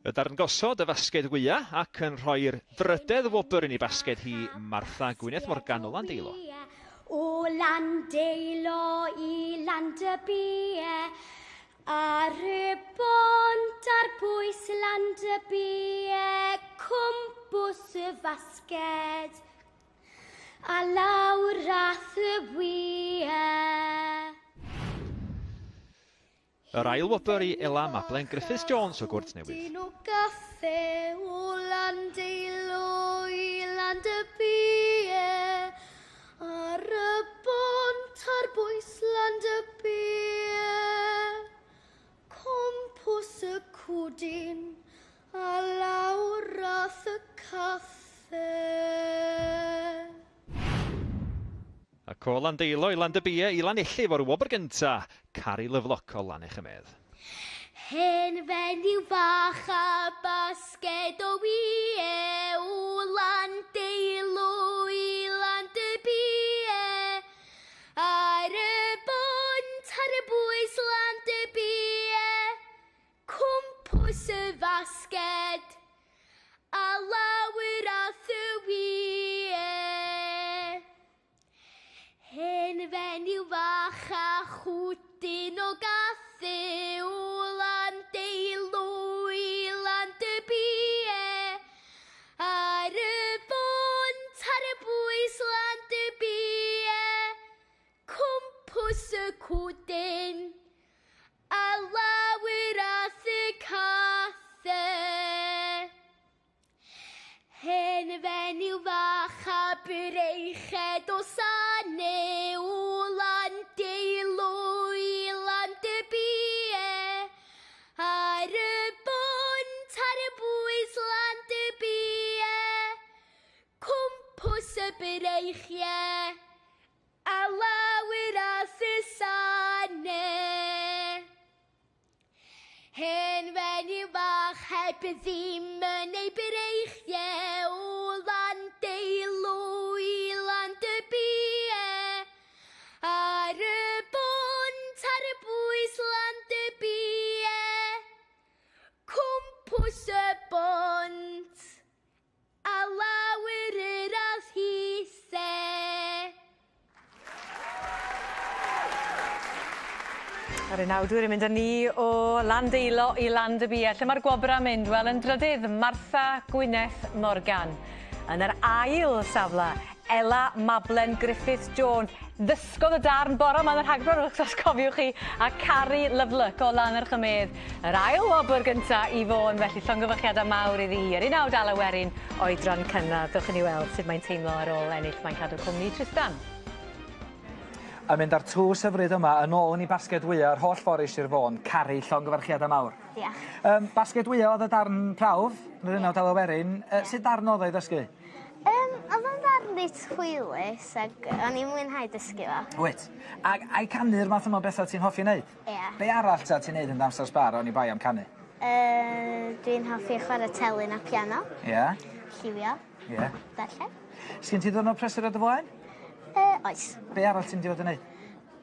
Y darn gosod y fasged wya ac yn rhoi'r drydedd wobr yn ei basged hi, Martha Gwyneth Morgan o Landeilo. O Landeilo i Landybie, ar y bont ar bwys Landybie, cwmpws y fasged, a lawr ath y wye. Yr ail wobr i Ela Mablen Griffiths Jones o Gwrt Newydd. Dyn o gaffe o Landeilo i Landybie Ar y bont ar bwys Landybie Cwmpws y cwdyn a lawr ath y caffe. Ac o Landeilo i Landybie i Lanelli efo'r wobr gynta, Cari Lovelock o Lannerch-y-medd. Hen fenyw fach a basged o wie o Landeilo i Landybie Ar y bont ar y bwys Landybie Cwmpws y fasged a lawer ath y wie. Hen fenyw fach a chwdyn o gathu o Landeilo i Landybie. Ar y bont ar y bwys Landybie. Cwmpws y cwdyn A lawer ath y cathe. Hen fenyw fach a breichedd o sane o Landeilo i Landybie. Ar y bont ar y bwys Landybie. Cwmpws y breichiau. A lawer a Susanne. Hen fenyw fach heb ddim yn ei breichiau o Landeilo i Landybie. Ar y bont ar y bwys Landybie. Cwmpws y bont. A lawer yr ath hithe. Ar y nawdwyr yn mynd â ni o Landeilo i Landybie. Lle mae'r gwobrau'n mynd? Wel, yn drydydd, Martha Gwyneth Morgan. Yn yr ail safle, Ela Mablen Griffiths Jones. Ddysgodd y darn bore 'ma yn yr Rhagfyr os cofiwch chi, a Cari Loveluck o Lannerch-y-medd. Yr ail wobr gynta i Fôn, felly llongyfarchiadau mawr iddi hi. Yr unawd Alaw Werin oedran cynradd. Dewch i ni weld sut mae'n teimlo ar ôl ennill. Mae'n cadw cwmni Trystan. A mynd â'r tlws hyfryd yma yn ôl yn 'i basged wya yr holl ffor i Sir Fôn. Cari, llongyfarchiadau mawr. Diolch. Yym, basged wya o'dd y darn prawf, yn yr unawd Alaw Werin. Yy sut darn o'dd o i ddysgu? Yym odd o'n ddarn reit hwylus ag o'n i'n mwynhau dysgu fo. Wyt. Ag ai canu'r math yma o betha ti'n hoffi neud? Ia. Be' arall ta ti'n neud yn dy amsar sbâr oni bai am canu? Yy dwi'n hoffi chware telyn a piano. Ia. Lliwio. Ie. Darllen. Sgin ti ddiwrnod prysur o dy flaen? Yy oes. Be' arall ti'n mynd i fod yn neud?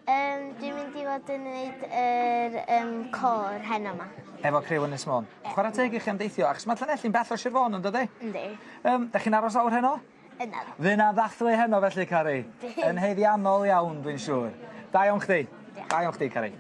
Yym dwi'n mynd i fod yn neud yr yym côr heno 'ma. Efo criw Ynys Môn. Ie. Chwara teg i chi am deithio achos ma' Llanelli'n bell o Sir Fôn yndydi? Yndi. Yym 'dach chi'n aros lawr heno? Yndw. Fy' 'na ddathlu heno felly Cari. Bydd. Yn haeddiannol iawn dwi'n siŵr. Da iawn chdi. Diolch. Da iawn chdi Cari.